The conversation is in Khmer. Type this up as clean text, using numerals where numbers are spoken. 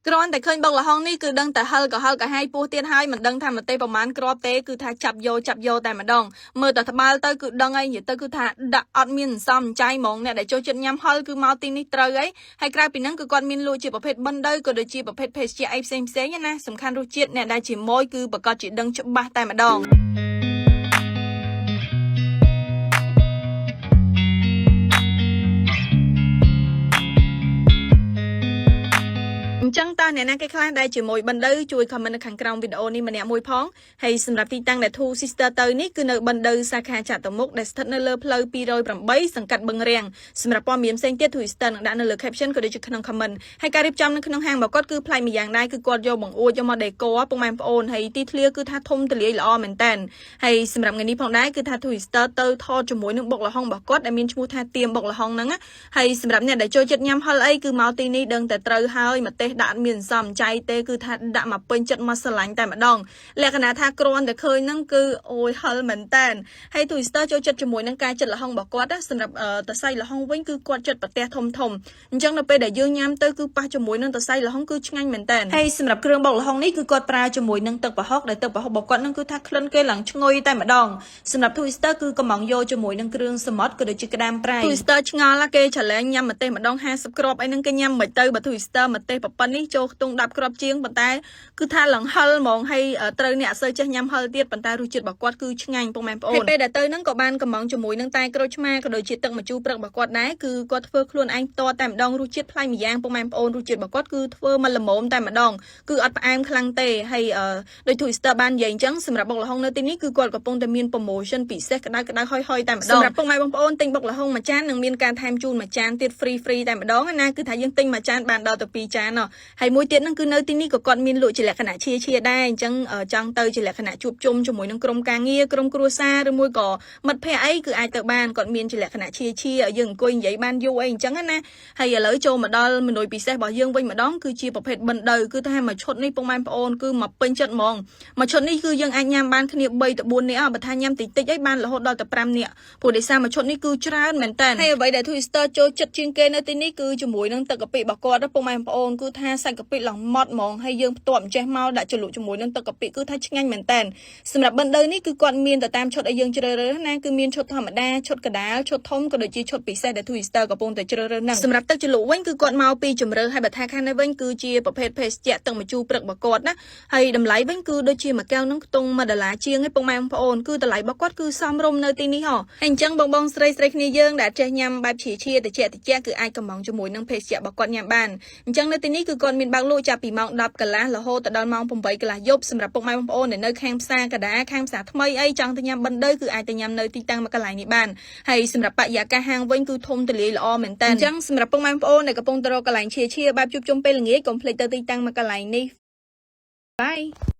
គ្រាន់តែឃើញបុកល្ហុងនេះគឺដឹងតែហិលក៏ហិលក៏ហាយពោះទៀតហើយមិនដឹងថាម្ទេសប្រមាណគ្រាប់ទេគឺថាចាប់យកចាប់យកតែម្ដងមើលតែត្បាល់ទៅគឺដឹងហើយនិយាយទៅគឺថាដាក់អត់មានសន្សំចៃហ្មងអ្នកដែលចូលចិត្តញ៉ាំហិលគឺមកទីនេះត្រូវហើយហើយក្រៅពីហ្នឹងគឺគាត់មានលក់ជាប្រភេទបិណ្ឌទៅក៏ដូចជាប្រភេទភេសជ្ជៈអីផ្សេងផ្សេងៗណាសំខាន់រសជាតិអ្នកដែលជាមួយគឺប្រកាសជាដឹងច្បាស់តែម្ដង។ អញ្ចឹងតើអ្នកណាគេខ្លះដែលជាមួយបណ្ឌៅជួយ comment នៅខាងក្រោមវីដេអូនេះម្នាក់មួយផងហើយសម្រាប់ទីតាំងដែល Two Sister ទៅនេះគឺនៅបណ្ឌៅសាខាចតុមុខដែលស្ថិតនៅលើផ្លូវ208សង្កាត់បឹងរាំងសម្រាប់ព័ត៌មានផ្សេងទៀត Two Sister នឹងដាក់នៅលើ caption ក៏ដូចជាក្នុង comment ហើយការរៀបចំនៅក្នុងហាងរបស់គាត់គឺប្លែកម្យ៉ាងដែរគឺគាត់យកបង្អួចយកមក decor ពុកម៉ែបងប្អូនហើយទីធ្លាគឺថាធំទូលាយល្អមែនតើហើយសម្រាប់ថ្ងៃនេះផងដែរគឺថា Two Sister ទៅថតជាមួយនឹងបុកល្ហុងរបស់គាត់ដែលមានឈ្មោះថាទៀមបុកល្ហុងហ្នឹងណាហើយសម្រាប់អ្នកដែលចូលចិត្តញ៉ាំហិលអីគឺមកទីនេះដឹងតែត្រូវហើយម្ទេសដាក់អត់មានសំចៃទេគឺថាដាក់មកពេញចិត្តមកស្រឡាញ់តែម្ដងលក្ខណៈថាគ្រាន់តែឃើញហ្នឹងគឺអូយហិលមែនតើហើយ Two Sister ចូលចិត្តជាមួយនឹងការចិត្តល្ហុងរបស់គាត់ណាសម្រាប់តសៃល្ហុងវិញគឺគាត់ចិត្តប្រទេសធំធំអញ្ចឹងនៅពេលដែលយើងញ៉ាំទៅគឺប៉ះជាមួយនឹងតសៃល្ហុងគឺឆ្ងាញ់មែនតើហើយសម្រាប់គ្រឿងបុកល្ហុងនេះគឺគាត់ប្រើជាមួយនឹងទឹកប្រហុកដែលទឹកប្រហុករបស់គាត់នឹងគឺថាក្លិនគេឡើងឈ្ងុយតែម្ដងសម្រាប់ Two Sister គឺកំងយកជាមួយនឹងគ្រឿងសមុទ្រក៏ដូចជាក្តាមប្រៃ Two Sister ឆ្ងល់គេ challenge ញ៉ាំម្ទេសម្ដង50គ្រាប់អីហ្នឹងគេញ៉ាំមិនទៅបើ Two Sister ម្ទេសប៉ុណ្នេះចូលខ្ទង់10គ្រាប់ជាងប៉ុន្តែគឺថាឡើងហិលហ្មងហើយត្រូវអ្នកអត់សូវចេះញ៉ាំហិលទៀតប៉ុន្តែរសជាតិរបស់គាត់គឺឆ្ងាញ់ពុកម៉ែបងប្អូនហើយពេលដែលទៅហ្នឹងក៏បានកំងជាមួយនឹងតែក្រូចឆ្មាក៏ដូចជាទឹកម្ជូរព្រឹករបស់គាត់ដែរគឺគាត់ធ្វើខ្លួនឯងផ្ទាល់តែម្ដងរសជាតិប្លែកម្យ៉ាងពុកម៉ែបងប្អូនរសជាតិរបស់គាត់គឺធ្វើមកល្មមតែម្ដងគឺអត់ផ្អែមខ្លាំងទេហើយដូច Two Sister បាននិយាយអញ្ចឹងសម្រាប់បុកល្ហុងនៅទីនេះគឺគាត់កំពុងតែមាន promotion ពិសេសក្តៅក្តៅហុយហុយតែម្ដងសម្រាប់ពុកម៉ែបងប្អូនទិញបុកល្ហុងមួយចាននឹងមានការថែមជូនមួយចានទៀត free free តែម្ដងណាគឺថាយើងទិញមួយចានបានដល់ទៅ2ចានហើយមួយទៀតហ្នឹងគឺនៅទីនេះក៏គាត់មានលក់ជាលក្ខណៈឈៀឈៀដែរអញ្ចឹងចង់ទៅជាលក្ខណៈជួបជុំជាមួយនឹងក្រុមការងារក្រុមគ្រួសារឬមួយក៏មិត្តភ័ក្តិអីគឺអាចទៅបានគាត់មានជាលក្ខណៈឈៀឈៀឲ្យយើងអង្គុយនិយាយបានយូរអីអញ្ចឹងណាហើយឥឡូវចូលមកដល់មនុយពិសេសរបស់យើងវិញម្ដងគឺជាប្រភេទបិណ្ឌៅគឺថាមួយឈុតនេះពុកម៉ែបងប្អូនគឺមកពេញចិត្តហ្មងមួយឈុតនេះគឺយើងអាចញ៉ាំបានគ្នា3ទៅ4នាក់បើថាញ៉ាំតិចតិចអីបានរហូតដល់ទៅ5នាក់ព្រោះដោយសារមួយឈុតនេះគឺច្រើនមែនតើហើយអ្វីដែល Twister ចូលចិត្តជាងគេនៅទីនេះគឺជាមួយនឹងទឹកកាពិរបស់គាត់ពុកម៉ែបងប្អូនគឺថាសាច់កាពិឡើងម៉ត់ហ្មងហើយយើងផ្ទាប់ចេះមកដាក់ជ្រលក់ជាមួយនឹងទឹកកាពិគឺថាឆ្ងាញ់មែនតើសម្រាប់បិណ្ឌៅនេះគឺគាត់មានទៅតាមឈុតឲ្យយើងជ្រើសរើសណាគឺមានឈុតធម្មតាឈុតកដាលឈុតធំក៏ដូចជាឈុតពិសេសដែល Twister កំពុងតែជ្រើសរើសហ្នឹងសម្រាប់ទឹកជ្រលក់វិញគឺគាត់មកពីជំរើសហើយបើថាខាងនេះវិញគឺជាប្រភេទភេសជ្ជៈទឹកម្ជូរព្រឹករបស់គាត់ណាហើយតម្លៃវិញគឺដូចជាមួយកែវហ្នឹងខ្ទង់1ដុល្លារជាងឯងពុកម៉ែបងប្អូនគឺតម្លៃរបស់គាត់គឺសមរម្យនៅទីនេះហ៎ហើយអញ្ចឹងបងបងស្រីស្រីគ្នាយើងដែលចេះញ៉ាំបែបឈៀឈៀតិចតិចគឺអាចកំងជាមួយនឹងភេសជ្ជៈរបស់គាត់ញ៉ាំបានអញ្ចឹងនៅទីនេះគឺគាត់មានបើកលក់ចាប់ពីម៉ោង10កន្លះរហូតទៅដល់ម៉ោង8កន្លះយប់សម្រាប់ពុកម៉ែបងប្អូនដែលនៅខាងផ្សារកដាខាងផ្សារថ្មីអីចង់ទៅញ៉ាំបិណ្ឌៅគឺអាចទៅញ៉ាំនៅទីតាំងមួយកន្លែងនេះបានហើយសម្រាប់បរិយាកាសហាងវិញគឺធំទូលាយល្អមែនតើអញ្ចឹងសម្រាប់ពុកម៉ែបងប្អូនដែលកំពុងទៅរកកន្លែងឈៀឈៀបែបជួបជុំពេលល្ងាចកុំភ្លេចទៅទីតាំងមួយកន្លែងនេះ។ Bye.